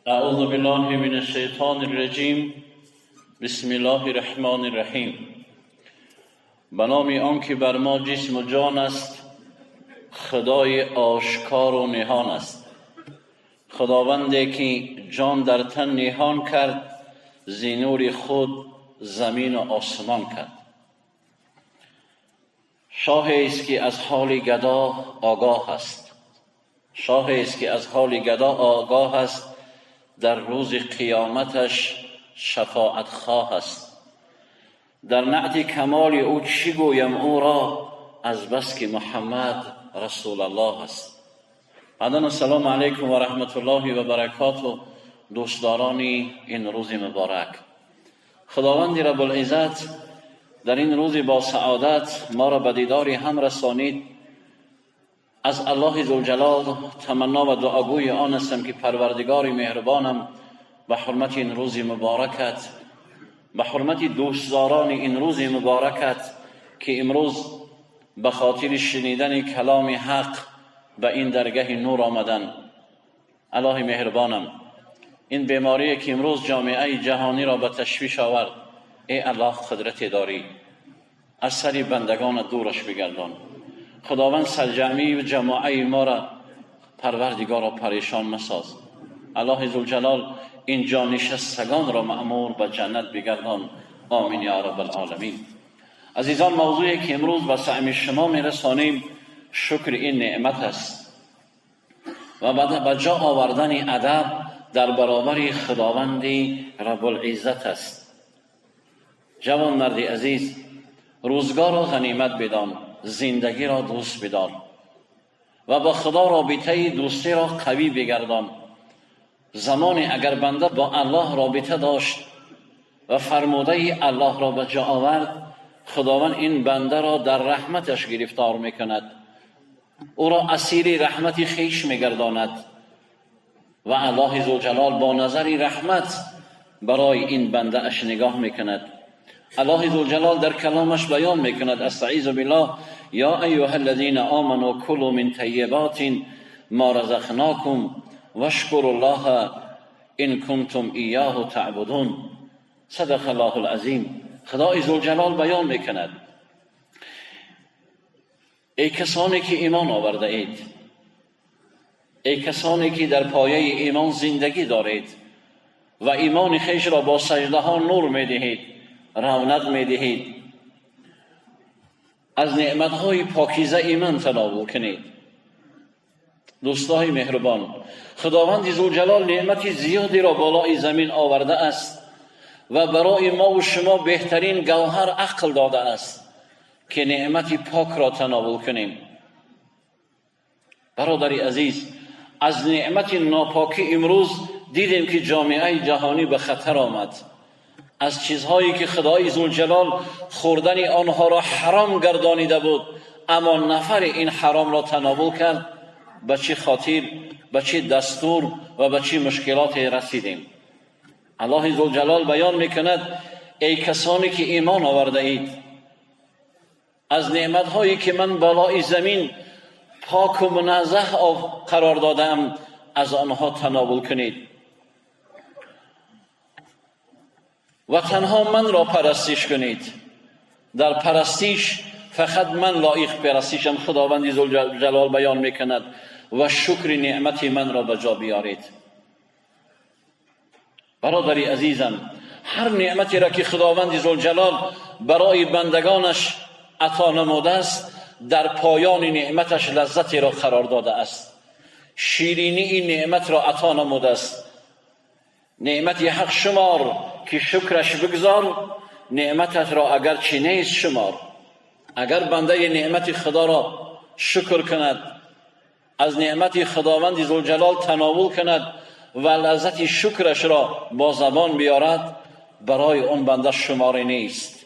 اعوذ بالله من الشیطان الرجیم. بسم الله الرحمن الرحیم. به نام آن که بر ما جسم و جان است، خدای آشکار و نهان است. خداوندی که جان در تن نهان کرد، ز نور خود زمین و آسمان کرد. شاهی است که از حال گدا آگاه است، شاهی است که از حال گدا آگاه است، در روز قیامتش شفاعت خواه است. در نعت کمال او چی گویم او را، از بس که محمد رسول الله است. بعدا السلام علیکم و رحمت الله و برکاته. دوستداران این روز مبارک، خداوند رب العزت در این روز با سعادت ما را به دیدار هم رسانید. از الله ذوالجلال تمنا و دعاگوی آن هستم که پروردگار مهربانم به حرمت این روز مبارکت، به حرمت دوستداران این روز مبارکت که امروز به خاطر شنیدن کلام حق به این درگه نور آمدن، الله مهربانم، این بیماری که امروز جامعه جهانی را به تشویش آورد، ای الله قدرت داری، از سر بندگان دورش بگردان. خداوند سرجمعی و جماعه ما را پروردگار را پریشان مساز. الله ذوالجلال این جانشستگان را مأمور به جنت بگردان. آمین یا رب العالمین. عزیزان، موضوعی که امروز به سهم شما میرسانیم شکر این نعمت است و به جا آوردن ادب در برابر خداوند رب العزت است. جوان مرد عزیز، روزگار را غنیمت بدان، زندگی را دوست بدار و با خدا رابطه دوستی را قوی بگردان. زمانی اگر بنده با الله رابطه داشت و فرموده الله را به جا آورد، خداوند این بنده را در رحمتش گرفتار میکند، او را اسیر رحمت خویش میگرداند و الله ذوالجلال با نظر رحمت برای این بنده اش نگاه میکند. الله ذوالجلال در کلامش بیان میکند، استعیذ بالله: یا ایها الذین آمنوا کلوا من طیبات ما رزقناکم واشکروا الله ان کنتم ایاه تعبدون. صدق الله العظیم. خدای ذوالجلال بیان میکند: ای کسانی که ایمان آورده اید، ای کسانی که در پایه ایمان زندگی دارید و ایمان خویش را با سجده ها نور میدهید، رونق میدهید، از نعمتهای پاکیزه ایمان تناول کنید. دوستای مهربان، خداوند ذوالجلال نعمت زیادی را بالای زمین آورده است و برای ما و شما بهترین گوهر عقل داده است که نعمت پاک را تناول کنیم. برادر عزیز، از نعمت ناپاکی امروز دیدیم که جامعه جهانی به خطر آمد. از چیزهایی که خدای ذوالجلال خوردن آنها را حرام گردانیده بود، اما نفر این حرام را تناول کرد، به چه خاطر، به چه دستور و به چه مشکلات رسیدیم. الله ذوالجلال بیان میکند: ای کسانی که ایمان آورده اید، از نعمتهایی که من بالای زمین پاک و منزه قرار دادم از آنها تناول کنید و تنها من را پرستش کنید. در پرستش فقط من لایق پرستشم. خداوند ذوالجلال بیان میکند و شکر نعمت من را به جا بیارید. برادر عزیزم، هر نعمتی را که خداوند ذوالجلال برای بندگانش عطا نموده است، در پایان نعمتش لذتی را قرار داده است، شیرینی این نعمت را عطا نموده است. نعمت حق شمار که شکرش بگذار، نعمتت را اگر چه نیست شمار. اگر بنده نعمت خدا را شکر کند، از نعمت خداوند ذوالجلال تناول کند و لذت شکرش را با زبان بیارد، برای آن بنده شماری نیست.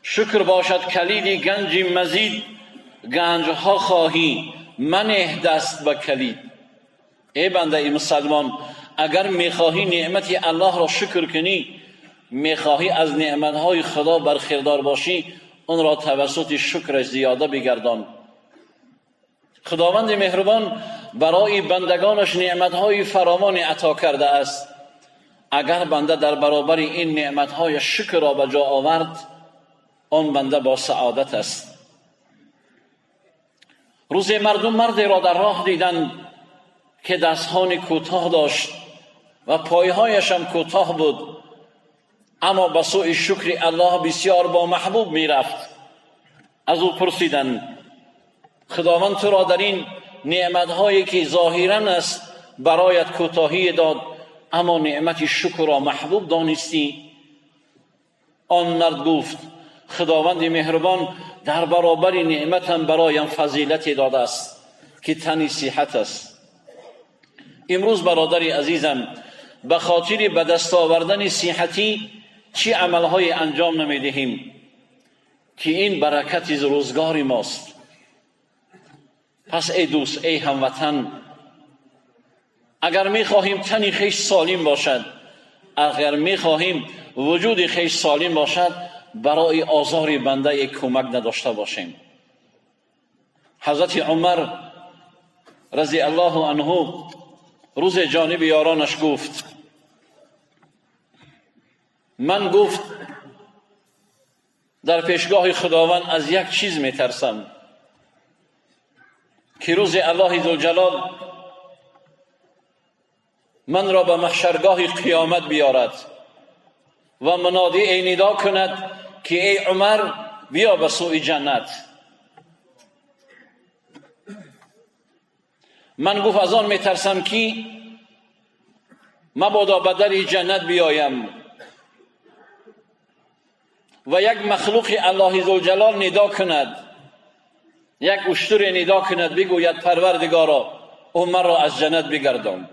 شکر باشد کلید گنج مزید، گنجها خواهی منه دست به کلید. ای بنده مسلمان، اگر میخواهی نعمت الله را شکر کنی، میخواهی از نعمتهای خدا برخوردار باشی، آن را توسط شکر زیاده بگردان. خداوند مهربان барои бандагонаш неъматҳои фаровоне ато кардааст. Агар банда дар баробари ин неъматҳои шукрро ба ҷо овард, он банда бо саодат аст. Рӯзе мардум мардеро дар роҳ диданд, ки дастҳони кӯтоҳ дошт ва пойҳояшам кӯтоҳ буд, аммо ба сӯи шукри Аллоҳ бисёр бо маҳбуб мерафт. Аз ӯ пурсиданд: Худованд туро дар ин неъматҳое ки зоҳиран аст бароят кӯтоҳӣ дод, аммо неъмати шукрро маҳбуб донистӣ? Он мард гуфт: Худованди меҳрубон дар баробари неъматам бароям фазилате додааст, ки тани сиҳат аст. Имрӯз, бародари азизам, ба хотири ба даст овардани сиҳатӣ чӣ амалҳое анҷом намедиҳем, ки ин баракати рӯзгори мост. Пас, эй дӯст, эй ҳамватан, агар мехоҳем тани хеш солим бошад, агар мехоҳем вуҷуди хеш солим бошад, барои озори банда як кӯмак надошта бошем. Ҳазрати Умар разӣ Аллоҳу анҳу рӯзе ҷониби ёронаш гуфт: ман, гуфт, дар пешгоҳи Худованд аз як чиз метарсам, ки рӯзи Аллоҳи зулҷалол манро ба маҳшаргоҳи қиёмат биёрад ва мунодӣ эй нидо кунад, ки эй Умар, биё ба сӯи ҷаннат. Ман, гуфт, аз он метарсам, ки мабодо ба дари ҷаннат биёям ва як махлуқи Аллоҳи зулҷалол нидо кунад, як уштуре нидо кунад, бигӯяд: Парвардигоро, Умарро аз ҷаннат бигардон.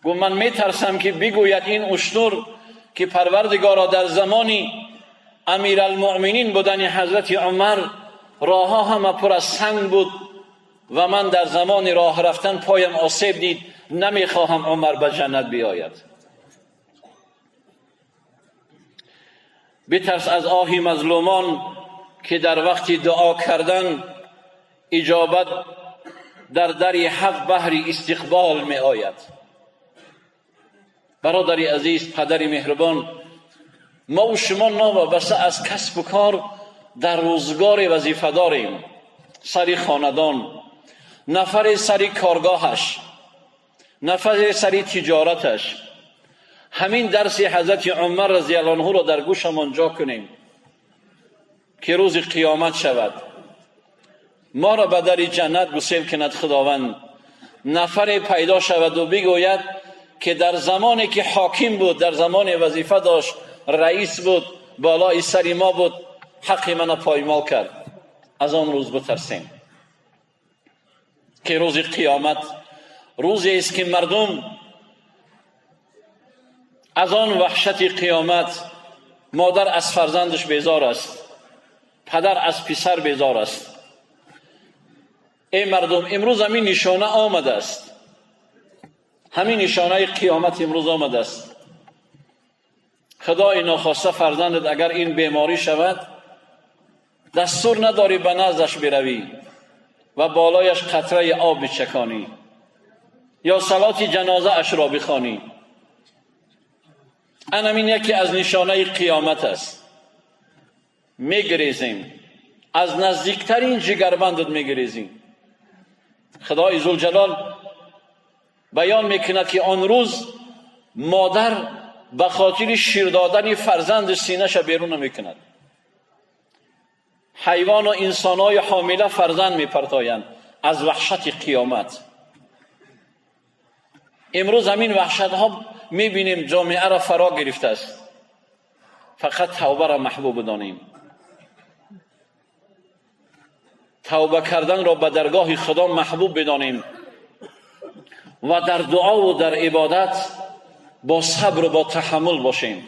Гуфт: ман метарсам, ки бигӯяд ин уштур, ки Парвардигоро, дар замони Амиралмуъминин будани ҳазрати Умар роҳҳо ҳама пур аз санг буд ва ман дар замони роҳ рафтан поям осеб дид, намехоҳам Умар ба ҷаннат биёяд. Битарс аз оҳи мазлумон, ки дар вақти дуо кардан иҷобат дар дари ҳақ баҳри истиқбол меояд. Бародари азиз, падари меҳрубон, мо у шумо новобаста аз касбу кор дар рӯзгори вазифа дорем. Сари хонадон, нафаре сари коргоҳаш, нафаре сари тиҷораташ. Ҳамин дарси ҳазрати Умар разияллоҳу анҳуро дар гӯшамон ҷо кунем, ки рӯзи қиёмат шавад, моро ба дари ҷаннат гусел кунад Худованд, нафаре пайдо шаваду бигӯяд, ки дар замоне ки ҳоким буд, дар замоне вазифа дошт, раис буд, болои сари мо буд, ҳаққи мана поймол кард. Аз он рӯз битарсем, ки рӯзи қиёмат рӯзест, ки мардум аз он ваҳшати қиёмат, модар аз фарзандаш безор аст, падар аз писар безор аст. Эй мардум, имрӯз ҳамин нишона омадааст, ҳамин нишонаи қиёмат имрӯз омадааст. Худои нохоста, фарзандат агар ин беморӣ шавад, дастур надорӣ ба наздаш биравӣ ва болояш қатраи об бичаконӣ ё салоти ҷанозаашро бихонӣ. Анамин яке аз нишонаи қиёмат аст. Мегирезем, аз наздиктарин ҷигарбандат мегирезем. Худои зулҷалол баён мекунад, ки он рӯз модар ба хотири шир додани фарзандаш синаша берун намекунад. Ҳайвону инсонҳои ҳомила фарзанд мепартоянд аз ваҳшати қиёмат. Имрӯз ҳамин ваҳшатҳо мебинем, ҷомеаро фаро гирифтааст. Фақат тавбаро маҳбуб бидонем, тавба карданро ба даргоҳи Худо маҳбуб бидонем ва дар дуову дар ибодат бо сабру бо таҳаммул бошем,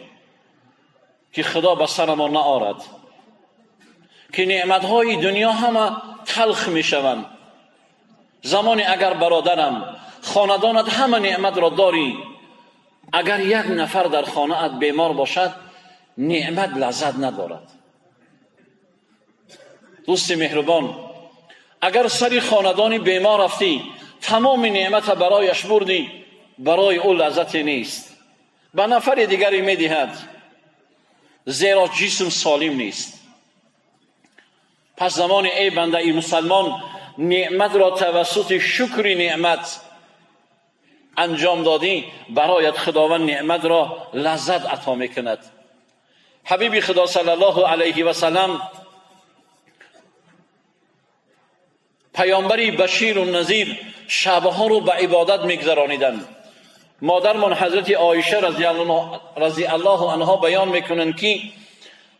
ки Худо ба сарамон наорад, ки неъматҳои дунё ҳама талх мешаванд. Замоне агар, бародарам, хонадонат ҳама неъматро дорӣ, агар як нафар дар хонаат бемор бошад, неъмат лаззат надорад. Дӯсти меҳрубон, Агар сари хонадони бемор рафтӣ, тамоми неъмата барояш бурдӣ, барои ӯ лаззате нест, ба нафари дигаре медиҳад, зеро ҷисм солим нест. Пас замоне эй бандаи мусалмон неъматро тавассути шукри неъмат анҷом додӣ, бароят Худованд неъматро лаззат ато мекунад. Ҳабиби Худо саллаллоҳу алайҳи васаллам, паёмбари баширу назир, шабҳоро ба ибодат мегузарониданд. Модармон ҳазрати Оиша разиаллоҳу анҳо баён мекунанд, ки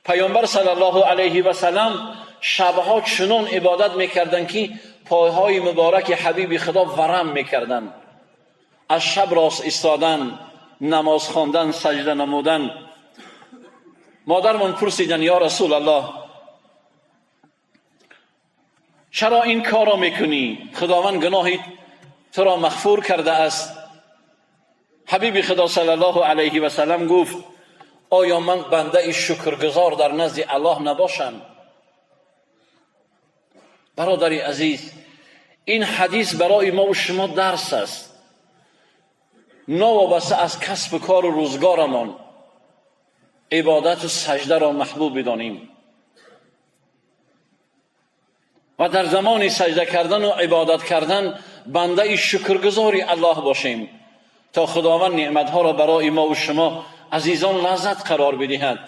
паёмбар саллаллоҳу алайҳи васаллам шабҳо чунон ибодат мекарданд, ки пойҳои мубораки ҳабиби Худо варам мекарданд аз шаб рост истодан, намоз хондан, саҷда намудан. Модармон пурсиданд: ё Расулаллоҳ, чаро ин корро мекунӣ? Худованд гуноҳи туро мағфур кардааст. Ҳабиби Худо саллаллоҳу алайҳи васаллам гуфт: оё ман бандаи шукргузор дар назди Аллоҳ набошам? Бародари азиз, ин ҳадис барои мо шумо дарс аст. Новобаста аз касбу кору рӯзгорамон, ибодату саҷдаро маҳбуб бидонем ва дар замони саҷда кардану ибодат кардан бандаи шукргузори Аллоҳ бошем, то Худованд неъматҳоро барои мо шумо азизон лаззат қарор бидиҳад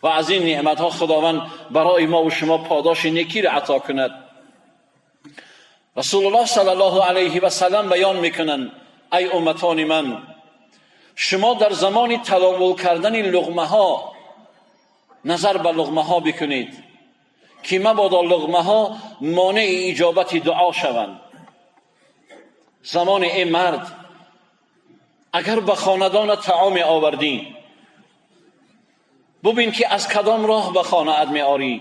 ва аз ин неъматҳо Худованд барои мо шумо подоши некиро ато кунад. Расулуллоҳ саллаллоҳу алайҳи васаллам баён мекунанд: ай умматони ман, шумо дар замони таловвул кардани луғмаҳо назар ба луғмаҳо бикунед, ки мабодо луғмаҳо монеи иҷобати дуо шаванд. Замони эй мард, агар ба хонадона таоме овардӣ, бубин, ки аз кадом роҳ ба хонаат меорӣ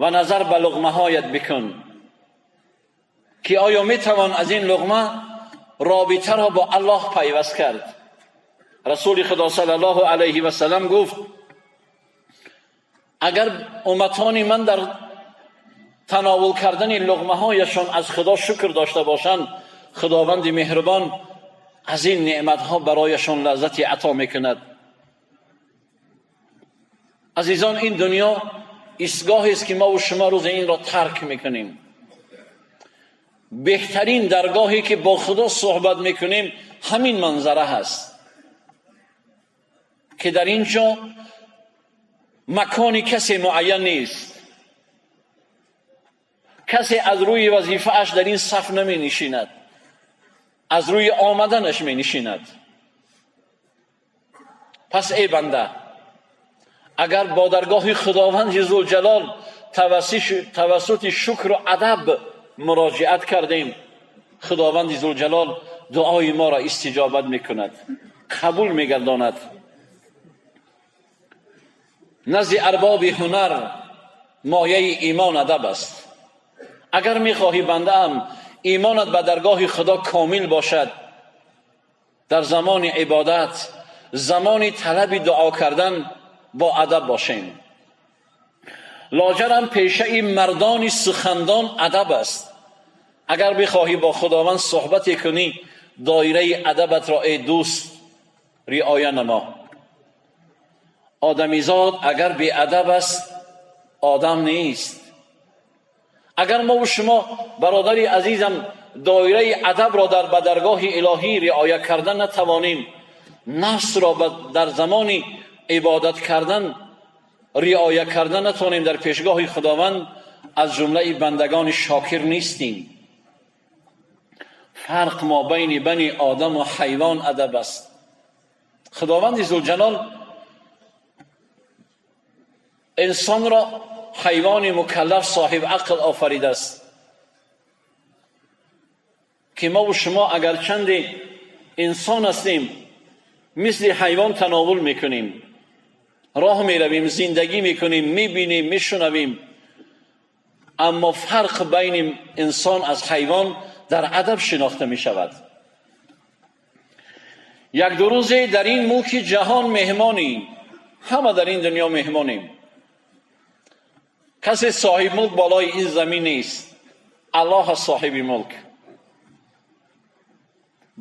ва назар ба луғмаҳоят бикун, ки оё метавон аз ин луғма робитаро бо Аллоҳ пайваст кард. Расули Худо саллаллоҳу алайҳи васаллам гуфт: агар умматони ман дар тановул кардани луғмаҳояшон аз Худо шукр дошта бошанд, Худованди меҳрубон аз ин неъматҳо барояшон лаззати ато мекунад. Азизон, ин дунё истгоҳест, ки мову шумо рӯзи инро тарк мекунем. Беҳтарин даргоҳе, ки бо Худо суҳбат мекунем, ҳамин манзара ҳаст, ки дар ин ҷо макони касе муайян нест, касе аз рӯи вазифааш дар ин саф наменишинад, аз рӯи омаданаш менишинад. Пас эй банда, агар бо даргоҳи Худованди Зулҷалол тавассути шукру адаб муроҷиат кардем, Худованди Зулҷалол дуои моро истиҷобат мекунад, қабул мегардонад. Назди арбоби ҳунар мояи имон адаб аст. Агар мехоҳӣ, бандаам, имонат ба даргоҳи Худо комил бошад, дар замони ибодат, замони талаби дуо кардан бо адаб бошем. Лоҷарам пешаи мардони сухандон адаб аст. Агар бихоҳӣ бо Худованд суҳбате кунӣ, доираи адабатро, эй дӯст, риоя намо. Одамизод агар беадаб аст, одам нест. Агар мову шумо, бародари азизам, доираи адабро дар ба даргоҳи илоҳӣ риоя кардан натавонем, нафсро дар замони ибодат кардан риоя кардан натавонем, дар пешгоҳи Худованд аз ҷумлаи бандагони шокир нестем. Фарқ мобайни бани одаму ҳайвон адаб аст. Худованди Зулҷалол инсонро ҳайвони мукаллаф, соҳиб ақл офаридааст, ки мову шумо агарчанде инсон ҳастем, мисли ҳайвон тановул мекунем, роҳ меравем, зиндагӣ мекунем, мебинем, мешунавем, аммо фарқ байни инсон аз ҳайвон дар адаб шинохта мешавад. Як ду рӯзе дар ин мулки ҷаҳон меҳмонем, ҳама дар ин дунё меҳмонем. Касе соҳиби мулк болои ин замин нест, Аллоҳ аст соҳиби мулк.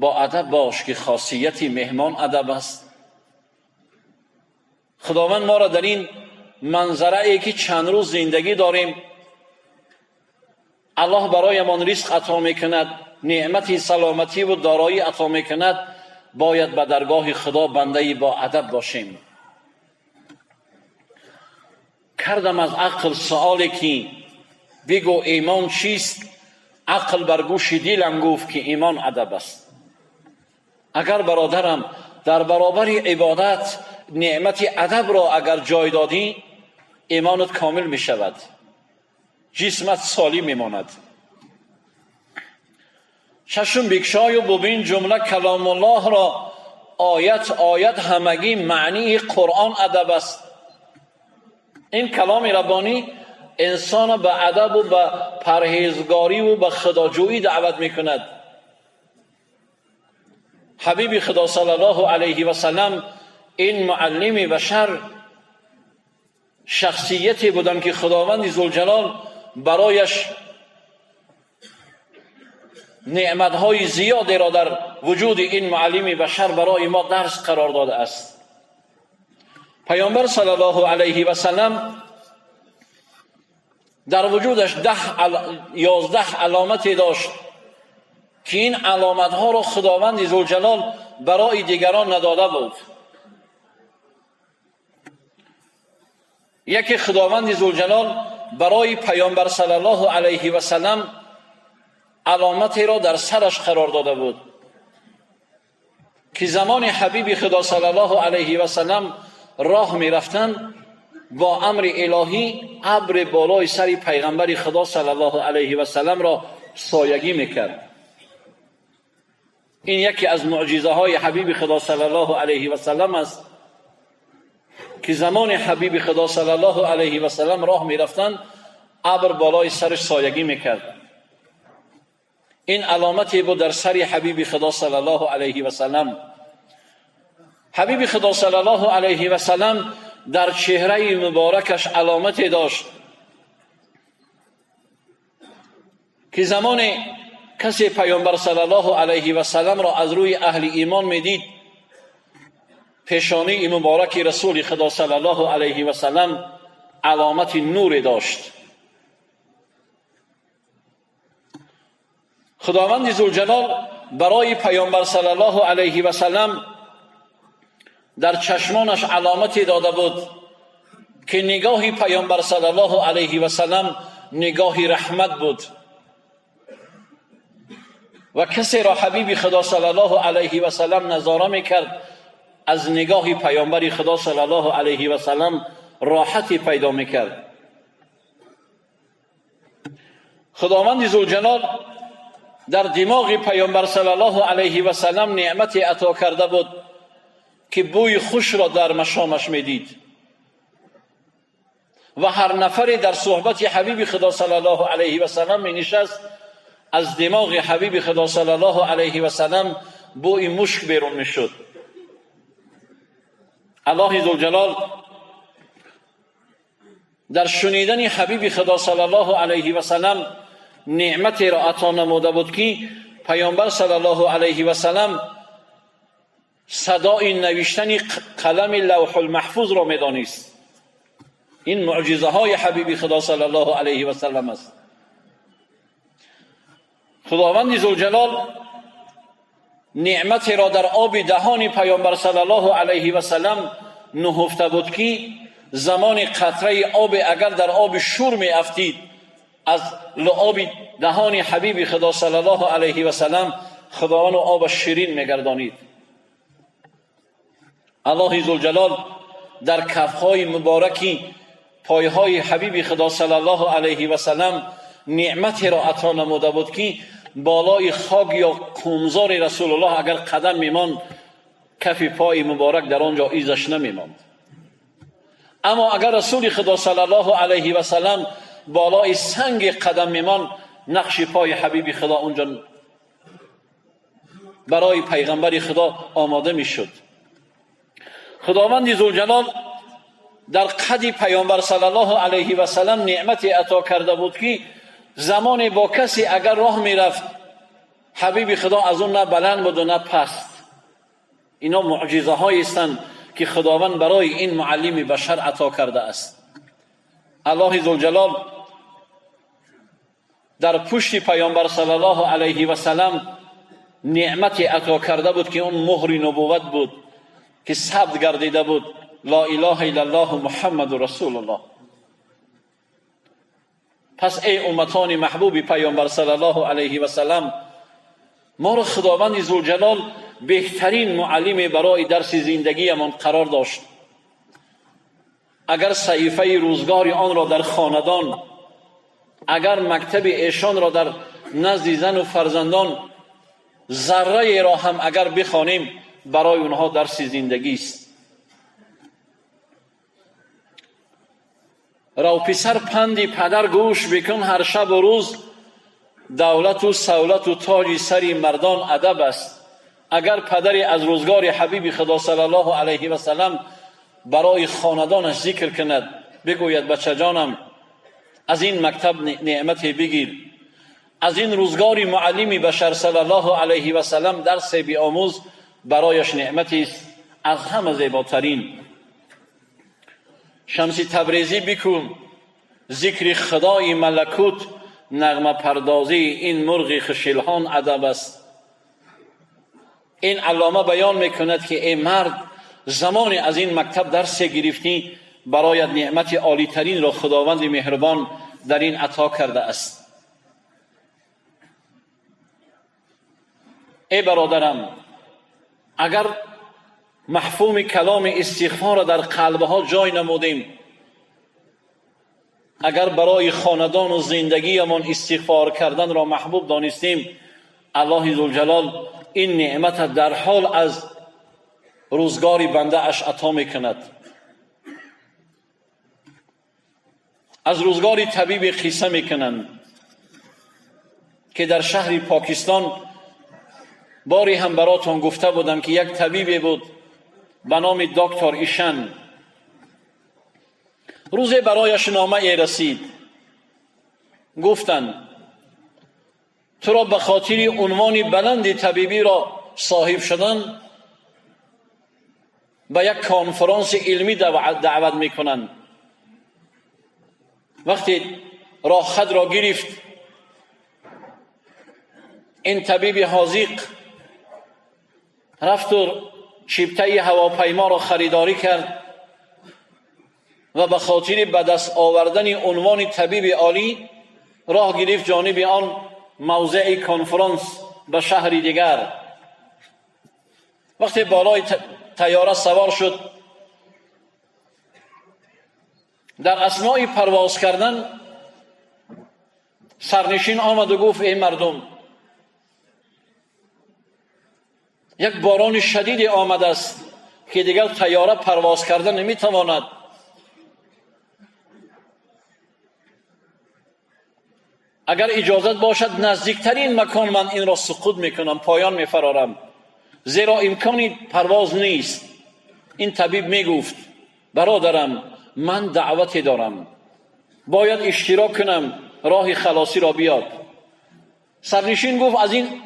Бо адаб бош, ки хосияти меҳмон адаб аст. Худованд моро дар ин манзарае, ки чанд рӯз зиндагӣ дорем, Аллоҳ бароямон ризқ ато мекунад, неъмати саломативу дороӣ ато мекунад, бояд ба даргоҳи Худо бандаи бо адаб бошем. Кардам аз ақл суоле, ки бигӯ, имон чист? Ақл бар гӯши дилам гуфт, ки имон адаб аст. Агар, бародарам, дар баробари ибодат неъмати адабро агар ҷой додӣ, имонат комил мешавад, ҷисмат солим мемонад. Чашм бикшою бубин ҷумла каломуллоҳро, оят оят ҳамагӣ маънии Қуръон адаб аст. Ин каломи раббонӣ инсонро ба адабу ба парҳезгориву ба худоҷӯӣ даъват мекунад. Ҳабиби Худо саллаллоҳу алайҳи васалам ин муаллими башар шахсияте буданд, ки Худованди Зулҷалол барояш неъматҳои зиёдеро дар вуҷуди ин муаллими башар барои мо дарс қарор додааст. Паёмбар саллаллоҳу алайҳи васалам дар вуҷудаш 10, 11 аломате дошт, ки ин аломатҳоро Худованди Зулҷалол барои дигарон надода буд. Яке, Худованди Зулҷалол барои паёмбар саллаллоҳу алайҳи васалам аломатеро дар сараш қарор дода буд, ки замони ҳабиби Худо саллаллоҳу алайҳи васалам роҳ мерафтанд, бо амри илоҳӣ абр болои сари пайғамбари Худо саллаллоҳу алайҳи васалламро соягӣ мекард. Ин яке аз муъҷизаҳои ҳабиби Худо саллаллоҳу алайҳи васаллам аст, ки замони ҳабиби Худо саллаллоҳу алайҳи васаллам роҳ мерафтанд, абр болои сараш соягӣ мекард. Ин аломате буд дар сари ҳабиби Худо саллаллоҳу алайҳи васаллам. Ҳабиби Худо саллаллоҳу алайҳи васаллам дар чеҳраи муборакаш аломате дошт, ки замоне касе паёмбар саллаллоҳу алайҳи васалламро аз рӯи аҳли имон медид, пешонии мубораки расули Худо саллаллоҳу алайҳи васаллам аломати нуре дошт. Худованди Зулҷалол барои паёмбар саллаллоҳу алайҳи васаллам дар чашмонаш аломате дода буд, ки нигоҳи паёмбар саллаллоҳу алайҳи васаллам нигоҳи раҳмат буд ва касеро ҳабиби Худо саллаллоҳу алайҳи васаллам назора мекард, аз нигоҳи паёмбари Худо саллаллоҳу алайҳи васаллам роҳате пайдо мекард. Худованди Зулҷалол дар димоғи паёмбар саллаллоҳу алайҳи васаллам неъмате ато карда буд, ки бӯи хушро дар машомаш медид ва ҳар нафаре дар суҳбати ҳабиби Худо саллаллоҳу алайҳи васаллам менишаст, аз димоғи ҳабиби Худо саллаллоҳу алайҳи васаллам бӯи мушк берун мешуд. Аллоҳи Зулҷалол дар шунидани ҳабиби Худо саллаллоҳу алайҳи васаллам неъматеро ато намуда буд, ки паёмбар саллаллоҳу алайҳи васаллам садои навиштани қалами лавҳулмаҳфузро медонист. Ин муъҷизаҳои ҳабиби Худо саллаллоҳу алайҳи васаллам аст. Худованди Зулҷалол неъматеро дар оби даҳони паёмбар саллаллоҳу алайҳи васаллам нуҳуфта буд, ки замони қатраи обе агар дар оби шур меафтид, аз луоби даҳони ҳабиби Худо саллаллоҳу алайҳи васаллам Худованду оба ширин мегардонид. Аллоҳи Зулҷалол дар кафҳои мубораки пойҳои ҳабиби Худо саллаллоҳу алайҳи васаллам неъматеро ато намуда буд, ки болои хок ё қумзори Расулуллоҳ агар қадам мемонд, кафи пои муборак дар он ҷо изаш намемонд. Аммо агар расули Худо саллаллоҳу алайҳи васаллам болои санги қадам мемонд, нақши пои ҳабиби Худо унҷо барои пайғамбари Худо омода мешуд. Худованди Зулҷалол дар қади Паёмбар саллаллоҳу алайҳи васаллам неъмате ато карда буд, ки замоне бо касе агар роҳ мерафт, ҳабиби Худо аз он на баланд буду на паст. Ино муъҷизаҳоестанд, ки Худованд барои ин муаллими башар ато карда аст. Аллоҳи зулҷалол дар пушти Паёмбар саллаллоҳу алайҳи васаллам неъмате ато карда буд, ки он муҳри нубувват буд, ки сабт гардида буд: Ло илоҳа иллаллоҳу Муҳаммаду расулуллоҳ. Пас, эй умматони маҳбуби Паёмбар саллаллоҳу алайҳи васаллам, моро Худованди зулҷалол беҳтарин муаллиме барои дарси зиндагиямон қарор дошт. Агар саҳифаи рӯзгори онро дар хонадон, агар мактаби эшонро дар назди зану фарзандон зарраеро ҳам агар бихонем, барои онҳо дарси зиндагист. Рав, писар, панди падар гӯш бикун ҳар шабу рӯз. Давлату савлату тоҷи сари мардон адаб аст. Агар падаре аз рӯзгори ҳабиби Худо саллаллоҳу алайҳи васаллам барои хонадонаш зикр кунад, бигӯяд: «Бачаҷонам, аз ин мактаб неъмате бигир, аз ин рӯзгори муаллими башар саллаллоҳу алайҳи васаллам дарсе биомӯз», барояш неъматест аз ҳама зеботарин. Шамси Табрезӣ, бикун зикри Худои малакут, нағмапардозии ин мурғи хушилҳон адаб аст. Ин аллома баён мекунад, ки эй мард, замоне аз ин мактаб дарсе гирифтӣ, бароят неъмати олитаринро Худованди меҳрубон дар ин ато карда аст. Эй бародарам, агар мафҳуми каломи истиғфорро дар қалбҳо ҷой намудем, агар барои хонадону зиндагиямон истиғфор карданро маҳбуб донистем, Аллоҳи зулҷалол ин неъмата дар ҳол аз рӯзгори бандааш ато мекунад. Аз рӯзгори табибе қисса мекунанд, ки дар шаҳри Покистон, боре ҳам баротон гуфта будам, ки як табибе буд ба номи доктор Ишан. Рӯзе барояш номае расид. Гуфтанд: «Туро ба хотири унвони баланди табибиро соҳиб шудан ба як конфронси илмӣ даъват мекунанд». Вақте роҳхатро гирифт, ин табиби ҳозиқ рафту чиптаи ҳавопайморо харидорӣ кард ва ба хотири ба даст овардани унвони табиби олӣ роҳ гирифт ҷониби он мавзеи конфронс ба шаҳри дигар. Вақте болои тайёра савор шуд, дар аснои парвоз кардан сарнишин омаду гуфт: «Эй мардум, як борони шадиде омадааст, ки дигар тайёра парвоз карда наметавонад. Агар иҷозат бошад, наздиктарин макон ман инро суқут мекунам, поён мефарорам, зеро имкони парвоз нест». Ин табиб мегуфт: «Бародарам, ман даъвате дорам, бояд иштирок кунам, роҳи халосиро биёб». Сарнишин гуфт: «Аз ин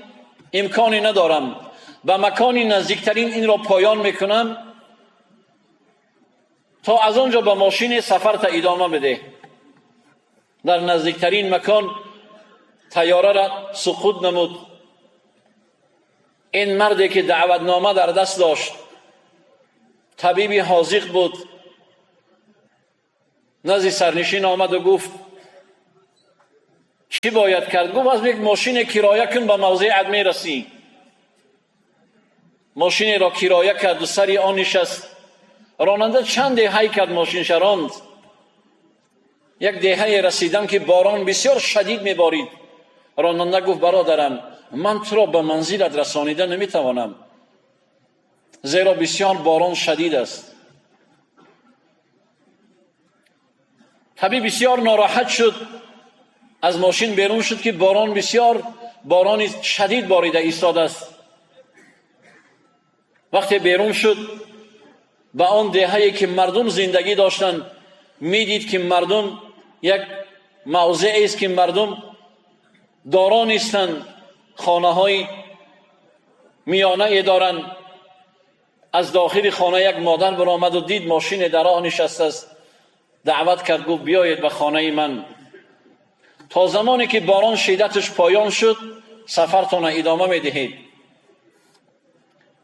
имконе надорам, ба макони наздиктарин инро поён мекунам, то аз он ҷо ба мошини сафарта идома бидеҳ». Дар наздиктарин макон тайёраро суқут намуд. Ин марде, ки даъватнома дар даст дошт, табиби ҳозиқ буд, назди сарнишин омаду гуфт: «Чӣ бояд кард?» Гуфт: «Аз як мошине кироя кун, ба мавзеат мерасӣ». Мошинеро кироя карду сари он нишаст. Ронанда чанде ҳай кард, мошинша ронд. Як деҳае расидам, ки борон бисёр шадид меборид. Ронанда гуфт: «Бародарам, ман туро ба манзилат расонида наметавонам, зеро бисёр борон шадид аст». Табиб бисёр нороҳат шуд, аз мошин берун шуд, ки борон бисёр борони шадид борида истодааст. Вақте берун шуд, Ба он деҳае ки мардум зиндагӣ доштанд, медид ки мардум як мавзеъест ки мардум доро нестанд, хонаҳои миёнае доранд. Аз дохили хона як модар баромад ва дид мошине дар роҳ нишастааст. Даъват кард, гуфт: биёед ба хонаи ман. То замоне ки борон шиддаташ поён шуд, сафартонро идома медиҳед.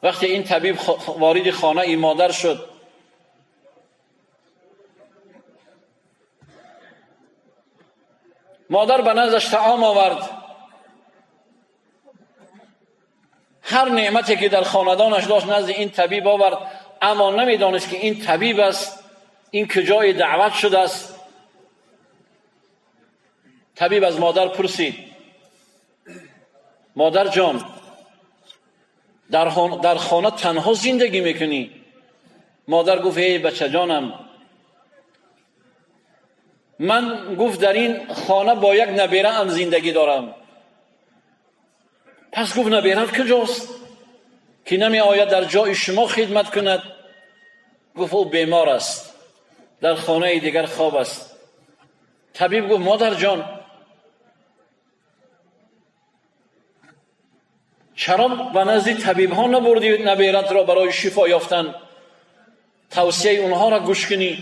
Вақте ин табиб вориди хонаи модар шуд, модар ба наздаш таом овард. Ҳар неъмате ки дар хонадонаш дошт назди ин табиб овард, аммо намедонист ки ин табиб аст, ин куҷои даъват шудааст. Табиб аз модар пурсид: модар ҷон, дар хона танҳо зиндагӣ мекунӣ? Модар гуфт: эй бачаҷонам, ман гуфт дар ин хона бо як набераам зиндагӣ дорам. Пас гуфт: наберат куҷост ки намеояд дар ҷои шумо хидмат кунад? Гуфт: ӯ бемор аст, дар хонаи дигар хоб аст. Табиб гуфт: модарҷон, чаро ба назди табибҳо набурдӣ набератро барои шифо ёфтан? Тавсияи онҳоро гӯш кунӣ.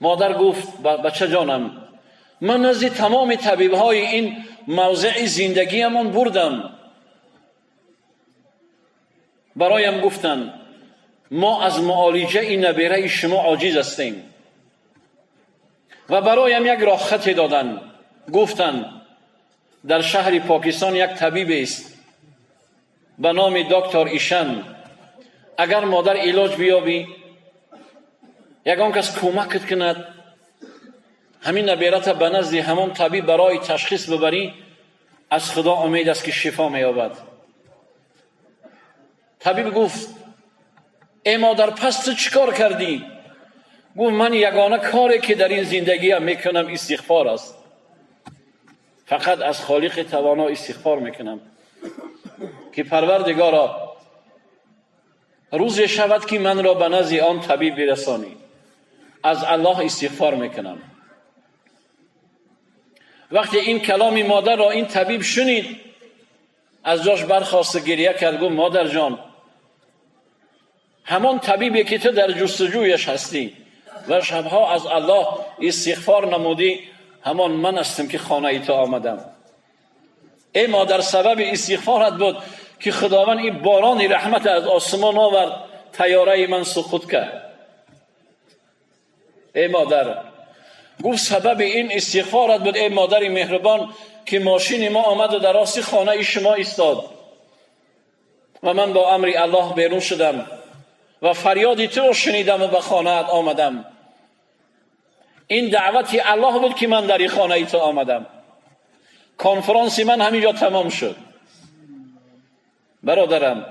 Модар гуфт: бачаҷонам, ман назди тамоми табибҳои ин мавзеи зиндагиамон бурдам. Бароям гуфтанд: мо аз муолиҷаи набераи шумо оҷиз ҳастем. Ва бароям як роҳхате доданд. Гуфтанд: дар шаҳри Покистон як табибест ба номи доктор Ишан. Агар модар илоҷ биёбӣ, ягон кас кӯмакат кунад, ҳамин наберата ба назди ҳамон табиб барои ташхис бибарӣ, аз Худо умед аст ки шифо меёбад. Табиб гуфт: эй модар, пас ту чӣ кор кардӣ? Гуфт: ман ягона коре ки дар ин зиндагиам мекунам истиғфор аст. Фақат аз Холиқи Тавоно истиғфор мекунам ки Парвардигоро, рӯзе шавад ки манро ба назди он табиб бирасонӣ. Аз Аллоҳ истиғфор мекунам. Вақте ин каломи модарро ин табиб шунид, аз ҷош бархост, гиря кард, гуфт: модарҷон, ҳамон табибе ки ту дар ҷустуҷӯяш ҳастӣ ва шабҳо аз Аллоҳ истиғфор намудӣ, ҳамон ман ҳастам ки хонаи ту омадам. Эй модар, сабаби истиғфорат буд ки Худованд ин борони раҳмат аз осмон овард, тайёраи ман суқут кард. Эй модар, гуфт, сабаби ин истиғфорат буд, эй модари меҳрубон, ки мошини мо омад ва дар рости хонаи шумо истод ва ман бо амри Аллоҳ берун шудам ва фарёди туро шунидам ва ба хонаат омадам. Ин даъвати Аллоҳ буд ки ман дар ин хонаи ту омадам. Конфронси ман ҳаминҷо тамом шуд. Бародарам,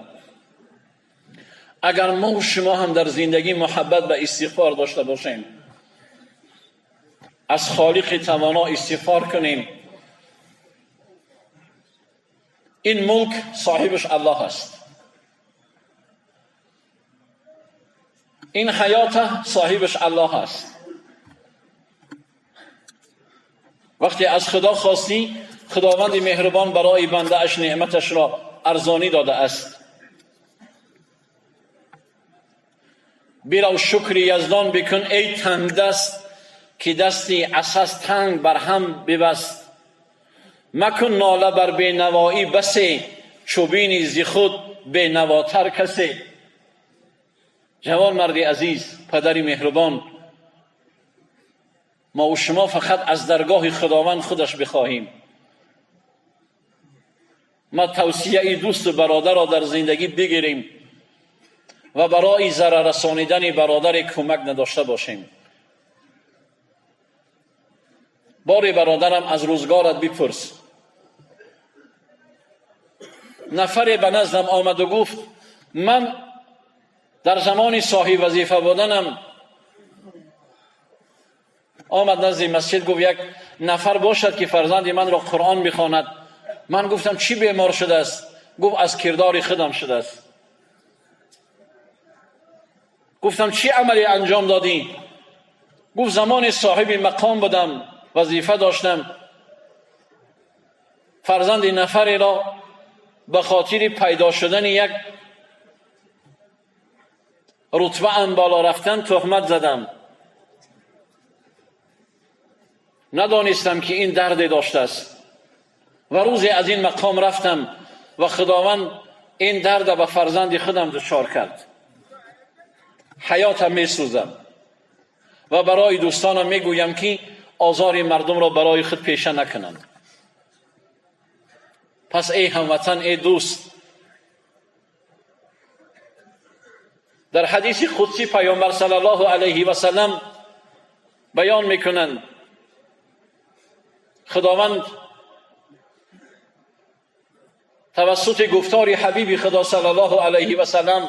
агар мо ва шумо ҳам дар зиндагӣ муҳаббат ба истиғфор дошта бошем, аз Холиқи Тавоно истиғфор кунем, ин мулк соҳибаш Аллоҳ аст, ин ҳаёта соҳибаш Аллоҳ аст. Вақте аз Худо хостӣ, Худованди меҳрубон барои бандааш неъматашро арзонӣ додааст. Бирав шукри Яздон бикун, эй тангдаст, ки дасти асас танг бар ҳам бибаст. Макун нола бар бенавоӣ басе, чу бини зи худ бенавотар касе. Ҷавон марди азиз, падари меҳрубон, мо ва шумо фақат аз даргоҳи Худованд худаш бихоҳем. Ма тавсияи дӯсту бародарро дар зиндагӣ бигирем ва барои зарар расонидани бародаре кӯмак надошта бошем. Бори бародарам, аз рӯзгорат бипурс. Нафаре ба наздам омаду гуфт: ман дар замони соҳиб вазифа буданам омад назди масҷид, гуфт: як нафар бошад ки фарзанди манро Қуръон бихонад. Ман гуфтам: чӣ бемор шудааст? Гуфт: аз кирдори худам шудааст. Гуфтам чӣ амале анҷом додӣ? Гуфт замони соҳиби мақом будам, вазифа доштам, фарзанди нафареро ба хотири пайдо шудани як рутбаам боло рафтан туҳмат задам. Надонистам ки ин дарде доштааст ва рӯзе аз ин мақом рафтам ва Худованд ин дарда ба фарзанди худам дучор кард. Ҳаётам месӯзам ва барои дӯстонам мегӯям ки озори мардумро барои худ пеша накунанд. Пас эй ҳамватан, эй дӯст, дар ҳадиси қудсӣ Паёмбар саллаллоҳу алайҳи васаллам баён мекунанд, Худованд тавассути гуфтори ҳабиби Худо саллаллоҳу алайҳи васаллам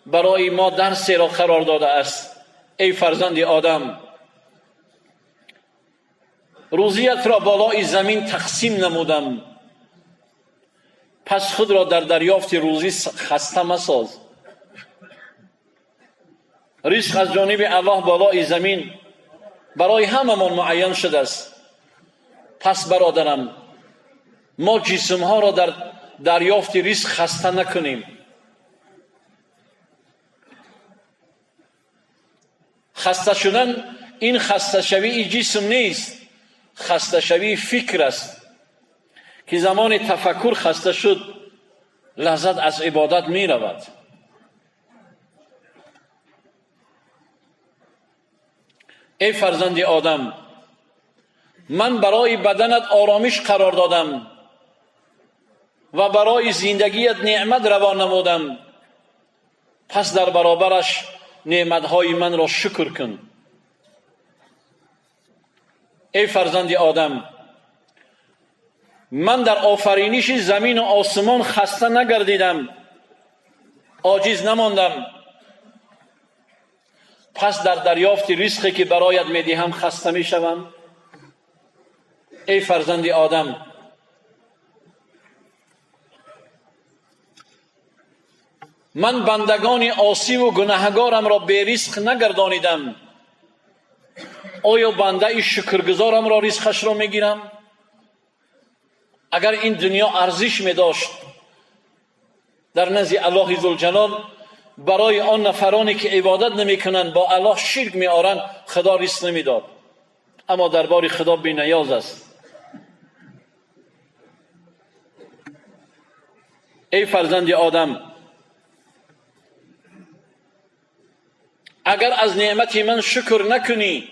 барои мо дарсеро қарор додааст. Эй фарзанди Одам, рӯзиятро болои замин тақсим намудам, пас худро дар дарёфти рӯзӣ хаста масоз. Ризқ аз ҷониби Аллоҳ болои замин барои ҳамамон муайян шудааст. Пас бародарам, мо ҷисмҳоро дар дарёфти ризқ хаста накунем. Хаста шудан ин хасташавии ҷисм нест, хасташавии фикр аст ки замони тафаккур хаста шуд, лаззат аз ибодат меравад. Эй фарзанди Одам, ман барои баданат оромиш қарор додам ва барои зиндагият неъмат равон намудам, пас дар баробараш неъматҳои манро шукр кун. Эй фарзанди Одам, ман дар офариниши замину осмон хаста нагардидам, оҷиз намондам, пас дар дарёфти ризқе ки бароят медиҳам хаста мешавам. Эй фарзанди Одам, ман бандагони осиву гунаҳгорамро беризқ нагардонидам, оё бандаи шукргузорамро ризқашро мегирам? Агар ин дунё арзиш медошт дар назди Аллоҳи Зулҷалол, барои он нафароне ки ибодат намекунанд, бо Аллоҳ ширк меоранд, Худо ризқ намедод. Аммо дар бори Худо бениёз аст. Эй фарзанди Одам, агар аз неъмати ман шукр накунӣ,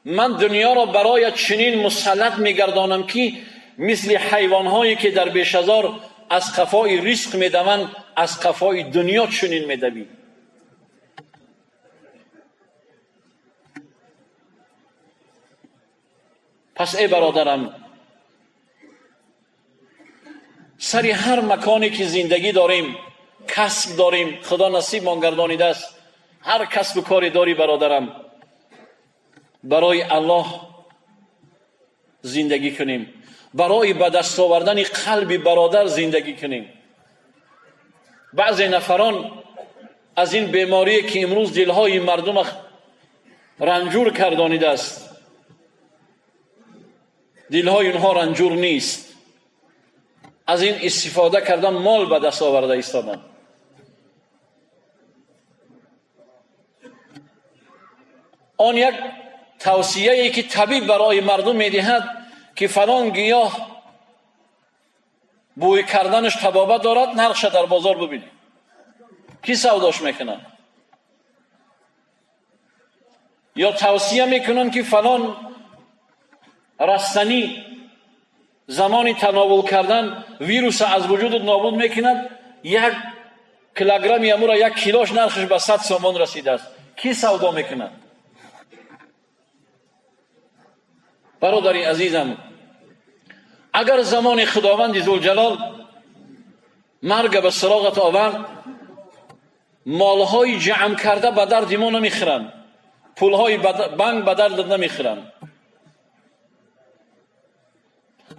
ман дунёро бароят чунин мусаллат мегардонам ки мисли ҳайвонҳое ки дар бешазор аз қафои ризқ медаванд, аз қафои дунё чунин медавӣ. Пас эй бародарам, сари ҳар маконе ки зиндагӣ дорем, касб дорем, Худо насибмон гардонидааст, ҳар касбу коре дорӣ бародарам, барои Аллоҳ зиндагӣ кунем, барои ба даст овардани қалби бародар зиндагӣ кунем. Баъзе нафарон аз ин беморие ки имрӯз дилҳои мардум ранҷур кардонидааст, дилҳои онҳо ранҷур нест, аз ин истифода кардан мол ба даст оварда истоданд. Он як тавсияе ки табиб барои мардум медиҳад ки фалон гиёҳ бӯй карданаш табобат дорад, нархша дар бозор бибинед, ки савдош мекунад. Ё тавсия мекунанд ки фалон растанӣ замони тановул кардан вируса аз вуҷудат нобуд мекунад, як килограмми амура як килош нархаш ба 100 сомон расидааст, ки савдо мекунад? Бародари азизам, агар замони Худованди Зулҷалол марга ба сироғат овард, молҳои ҷамъ карда ба дарди мо намехӯранд, пулҳои банк ба дардат намехӯранд.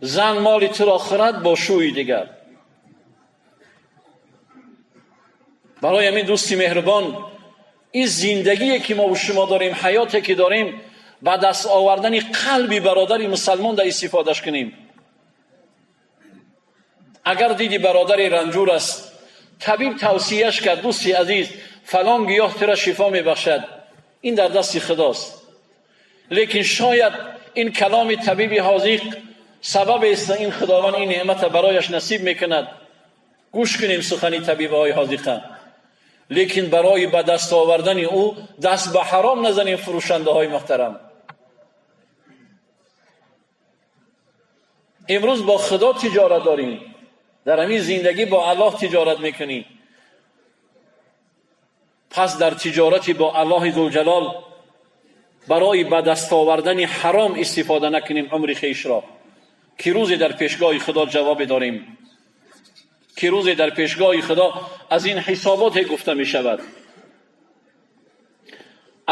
Зан моли туро хӯрад бо шӯи дигар. Барои ҳамин дӯсти меҳрубон, Ин зиндагие ки мо шумо дорем, ҳаёте ки дорем, ба даст овардани қалби бародари мусалмон да истифодаш кунем. Агар диди бародари ранҷур аст, табиб тавсияш кард: дӯсти азиз, фалон гиёҳ тура шифо мебахшад, ин дар дасти худост. Лекин шояд ин каломи табиби ҳозиқ сабаб аст, ин худованд ин неъмата барояш насиб мекунад. Гӯш кунем сухани табибҳои ҳозиқа, лекин барои ба даст овардани ӯ даст ба ҳаром назанем. Фурӯшандаҳои муҳтарам, имрӯз бо худо тиҷорат дорем, дар ҳамин зиндагӣ бо Аллоҳ тиҷорат мекунӣ. Пас дар тиҷорати бо Аллоҳи Зулҷалол барои ба даст овардани ҳаром истифода накунем умри хешро, ки рӯзе дар пешгоҳи худо ҷавобе дорем, ки рӯзе дар пешгоҳи худо аз ин ҳисоботе гуфта мешавад.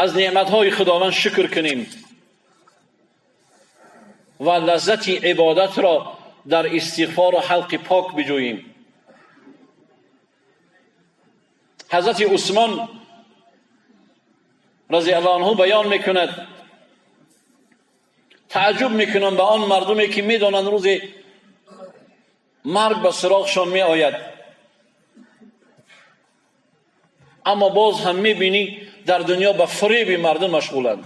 Аз неъматҳои худованд шукр кунем ва лаззати ибодатро дар истиғфору ҳалқи пок биҷӯем. Ҳазрати Усмон разиаллоҳу анҳу баён мекунад: таъҷуб мекунам ба он мардуме ки медонанд рӯзе марг ба суроғшон меояд, аммо боз ҳам мебинӣ дар дунё ба фиреби мардум машғуланд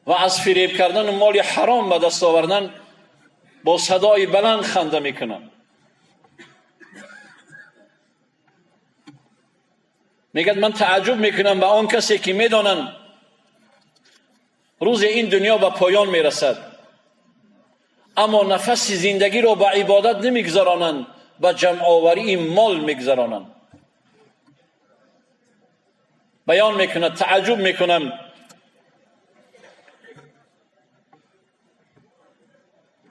ва аз фиреб кардану моли ҳаром ба даст овардан бо садои баланд ханда мекунанд. Мегӯяд: ман таъҷуб мекунам ба он касе ки медонанд рӯзе ин дунё ба поён мерасад, аммо нафаси зиндагиро ба ибодат намегузаронанд, ба ҷамъоварии мол мегузаронанд. Баён мекунад: таъҷуб мекунам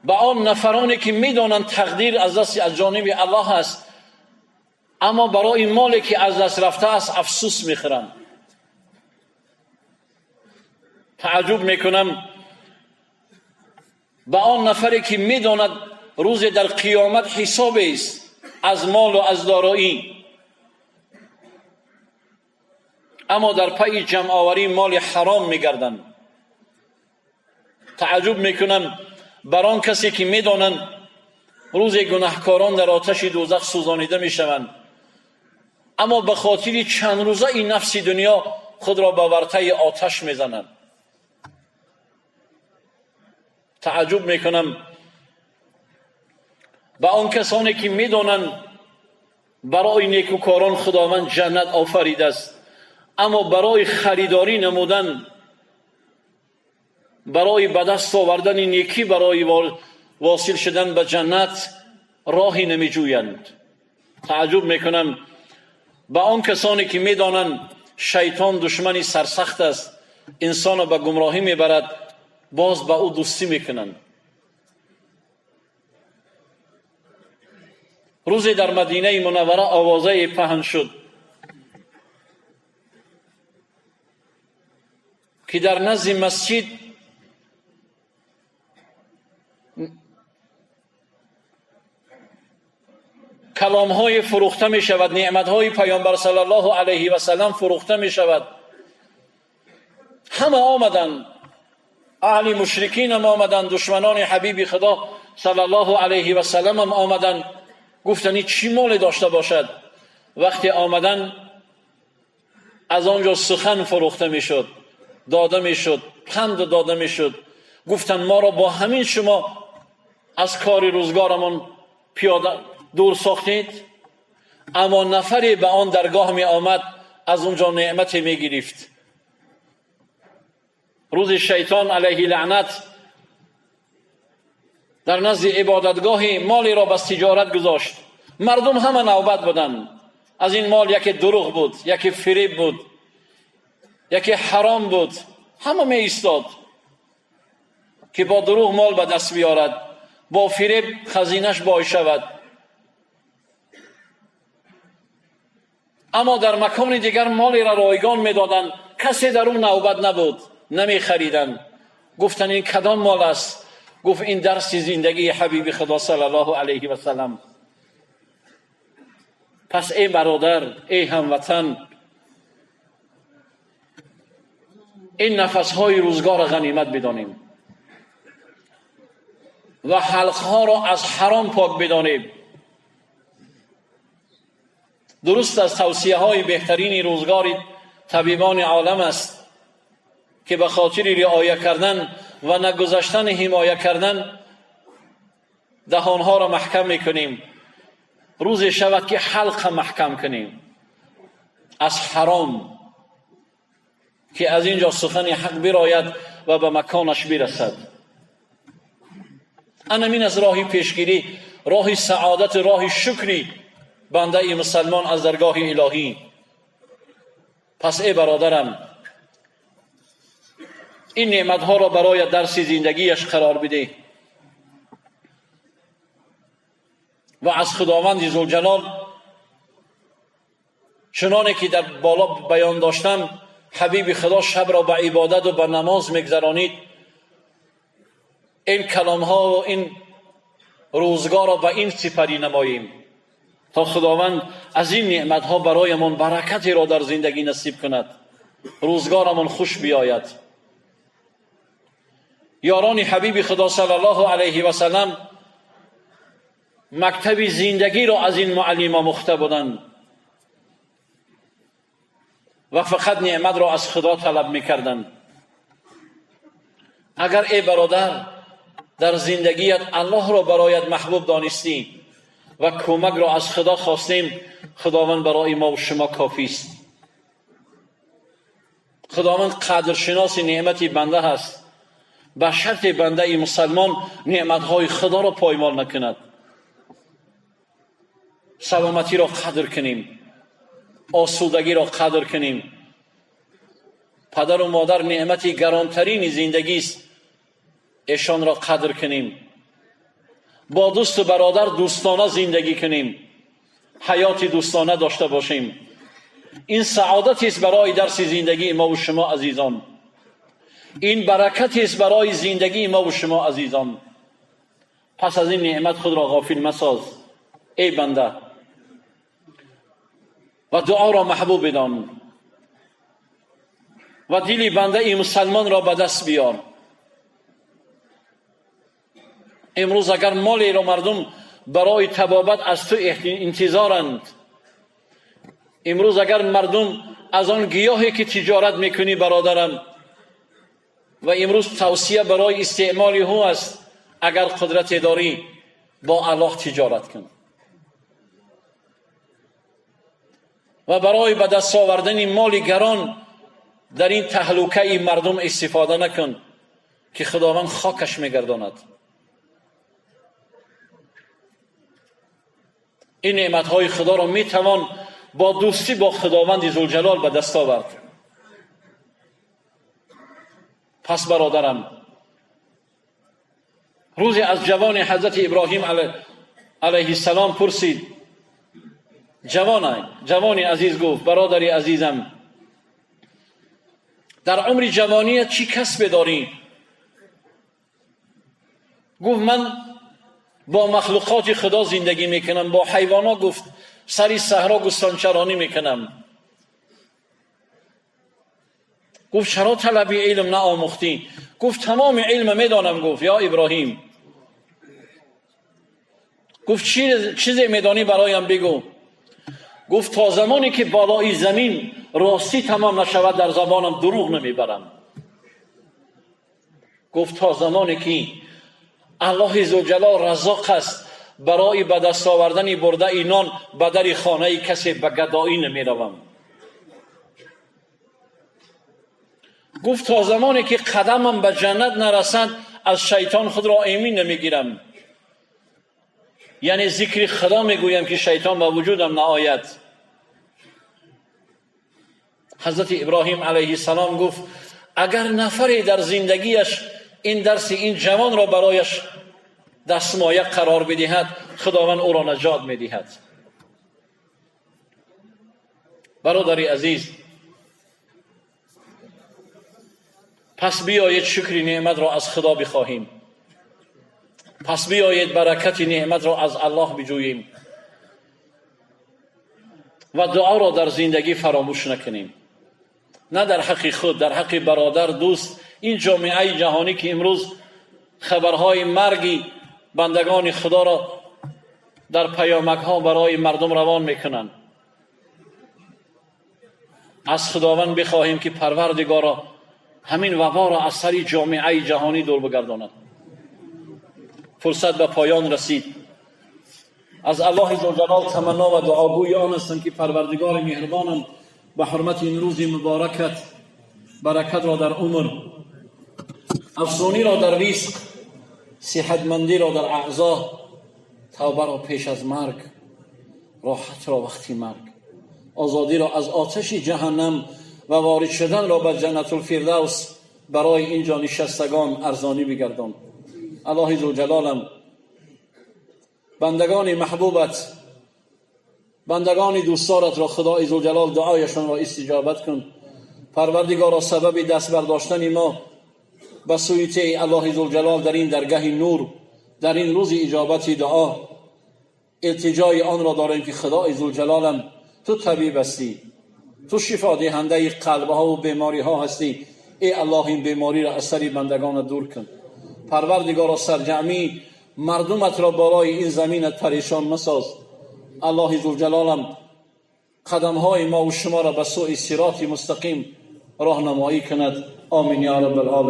ба он нафароне ки медонанд тақдир аз дасти аз ҷониби Аллоҳ аст, аммо барои моле ки аз даст рафтааст афсӯс мехӯранд. Таъҷуб мекунам ба он нафаре ки медонад рӯзе дар қиёмат ҳисобест аз молу аз дороӣ, аммо дар пайи ҷамъоварии моли ҳаром мегарданд. Таъҷуб мекунам бар он касе ки медонанд рӯзе гунаҳкорон дар оташи дӯзах сӯзонида мешаванд, аммо ба хотири чанд рӯзаи нафси дунё худро ба вартаи оташ мезананд. Таъҷуб мекунам ба он касоне ки медонанд барои некӯкорон худованд ҷаннат офаридааст, аммо барои харидорӣ намудан, барои ба даст овардани некӣ, барои восил шудан ба ҷаннат роҳе намеҷӯянд. Таъҷуб мекунам ба он касоне ки медонанд шайтон душмани сарсахт аст, инсонро ба гумроҳӣ мебарад, боз ба ӯ дӯстӣ мекунанд. Рӯзе дар Мадинаи Мунаввара овозае паҳн шуд ки дар назди масҷид каломҳое фурӯхта мешавад, неъматҳои паёмбар саллаллоҳу алайҳи васаллам фурӯхта мешавад. Ҳама омаданд, аҳли мушрикинам омаданд, душманони ҳабиби худо саллаллоҳу алайҳи васалламам омаданд. Гуфтанд: ин чӣ моле дошта бошад? Вақте омаданд, аз он ҷо сухан фурӯхта мешуд, дода мешуд, панд дода мешуд. Гуфтанд: моро бо ҳамин шумо аз кори рӯзгорамон пиёда дур сохтед. Аммо нафаре ба он даргоҳ меомад, аз он ҷо неъмате мегирифт. Рӯзи шайтон алайҳи лаънат дар назди ибодатгоҳи молеро ба тиҷорат гузошт. Мардум ҳама навбат буданд. Аз ин мол яке дурӯғ буд, яке фиреб буд, яке ҳаром буд. Ҳама меистод ки бо дурӯғ мол ба даст биёрад, бо фиреб хазинаш бой шавад. Аммо дар макони дигар молеро ройгон медоданд, касе дар ӯ навбат набуд, намехариданд. Гуфтанд: ин кадом мол аст? Гуфт: ин дарси зиндагии ҳабиби худо саллаллоҳу алайҳи васаллам. Пас эй бародар, эй ҳамватан, Ин нафасҳои рӯзгорро ғанимат бидонем ва ҳалқҳоро аз ҳаром пок бидонем. Дуруст аз тавсияҳои беҳтарини рӯзгори табибони олам аст ки ба хотири риоя кардан ва нагузаштани ҳимоя кардан даҳонҳоро маҳкам мекунем. Рӯзе шавад ки ҳалқа маҳкам кунем аз ҳаром, ки аз ин ҷо сухани ҳақ бирояд ва ба маконаш бирасад. Анамин аз роҳи пешгирӣ, роҳи саодат, роҳи шукри бандаи мусалмон аз даргоҳи илоҳӣ. Пас эй бародарам, ин неъматҳоро барои дарси зиндагиаш қарор бидеҳ ва аз Худованди Зулҷалол чуноне ки дар боло баён доштам, ҳабиби Худо шабро ба ибодат ва ба намоз мегзаронид, ин каломҳо ва ин рӯзгорро ба ин сипарӣ намоем то Худованд аз ин неъматҳо бароямон баракатеро дар зиндагӣ насиб кунад, рӯзгорамон хуш биёяд. Ёрони ҳабиби Худо саллаллоҳу алайҳи васаллам мактаби зиндагиро аз ин муаллим омӯхта буданд ва фақат неъматро аз Худо талаб мекарданд. Агар эй бародар дар зиндагият Аллоҳро бароят маҳбуб донистӣ ва кӯмакро аз Худо хостем, Худованд барои мо ва шумо кофист. Худованд қадршиноси неъмати банда ҳаст. Ба шарти бандаи мусалмон неъматҳои Худоро поймол накунад. Саломатиро қадр кунем, осудагиро қадр кунем. Падару модар неъмати гаронтарини зиндагист, эшонро қадр кунем. Бо дӯсту бародар дӯстона зиндагӣ кунем, ҳаёти дӯстона дошта бошем. Ин саодатест барои дарси зиндагии мо ва шумо азизон, ин баракатест барои зиндагии мо ва шумо азизон. Пас аз ин неъмат худро ғофил масоз эй банда ва дуоро маҳбуб бидон ва дили бандаи мусалмонро ба даст биёр. Имрӯз агар молеро мардум барои табобат аз ту интизоранд, имрӯз агар мардум аз он гиёҳе ки тиҷорат мекунӣ бародарам, ва имрӯз тавсия барои истеъмоли ҳу аст, агар қудрате дорӣ бо Аллоҳ тиҷорат кун ва барои ба даст овардани моли гарон дар ин таҳлукаи мардум истифода накун, ки Худованд хокаш мегардонад. Ин неъматҳои Худоро метавон бо дӯстӣ бо Худованди Зулҷалол ба даст овард. Пас бародарам, рӯзе аз ҷавони ҳазрати Иброҳим алайҳиссалом пурсид, ҷавони азиз гуфт, бародари азизам, дар умри ҷавоният чӣ касбе дорӣ? Гуфт, ман бо махлуқоти Худо зиндагӣ мекунам, бо ҳайвоно, гуфт, сари саҳро гӯстончаронӣ мекунам. Гуфт, чаро талаби илм наомӯхтӣ? Гуфт, тамоми илм медонам. Гуфт, ё Иброҳим. Гуфт, чизе медонӣ бароям бигӯ. Гуфт, то замоне ки болои замин ростӣ тамом нашавад дар забонам дурӯғ намебарам. Гуфт, то замоне ки Аллоҳи Зулҷалол раззоқ аст, барои ба даст овардани бурдаи нон ба дари хонаи касе ба гадоӣ намеравам. Гуфт, то замоне ки қадамам ба ҷаннат нарасад аз шайтон худро эмин намегирам. Яъне зикри Худо мегӯям ки шайтон ба вуҷудам наояд. Ҳазрати Иброҳим алайҳиссалом гуфт, агар нафаре дар зиндагиаш ин дарси ин ҷавонро барояш дастмоя қарор бидиҳад, Худованд ӯро наҷот медиҳад. Бародари азиз, пас биёед шукри неъматро аз Худо бихоҳем. Пас биёед баракати неъматро аз Аллоҳ биҷӯем ва дуоро дар зиндагӣ фаромӯш накунем. На дар ҳаққи худ, дар ҳаққи бародар, дӯст. Ин ҷомеаи ҷаҳонӣ, ки имрӯз хабарҳои марги бандагони Худоро дар паёмакҳо барои мардум равон мекунанд, аз Худованд бихоҳем, ки Парвардигоро, ҳамин ваборо аз сари ҷомеаи ҷаҳонӣ дур бигардонад. Фурсат ба поён расид. Аз Аллоҳи зулҷалол таманно ва дуогӯи он ҳастам, ки Парвардигори меҳрубонам ба ҳурмати ин рӯзи муборакат баракатро дар умр, афзониро дар ризқ, сиҳатмандиро дар аъзо, тавбаро пеш аз марг, роҳатро вақти марг, озодиро аз оташи ҷаҳаннам ва ворид шуданро ба Ҷаннатулфирдавс барои инҷо нишастагон арзонӣ бигардон. Аллоҳи зулҷалолам, бандагони маҳбубат, бандагони дӯстдоратро, Худои зулҷалол, дуояшонро истиҷобат кун. Парвардигоро, сабаби даст бардоштани мо ба сӯи ту, Аллоҳи зулҷалол, дар ин даргаҳи нур, дар ин рӯзи иҷобати дуо, илтиҷои онро дорем, ки Худои зулҷалолам, ту табиб ҳастӣ, ту шифодиҳандаи қалбҳо ва бемориҳо ҳастӣ. Эй Аллоҳ, ин бемориро аз сари бандагонат дур кун. Парвардигоро, сарҷамъи мардуматро болои ин заминат парешон масоз. Аллоҳи зулҷалолам, қадамҳои мо ва шуморо ба сӯи сироти мустақим роҳнамоӣ кунад. Омин ё раббал оламин.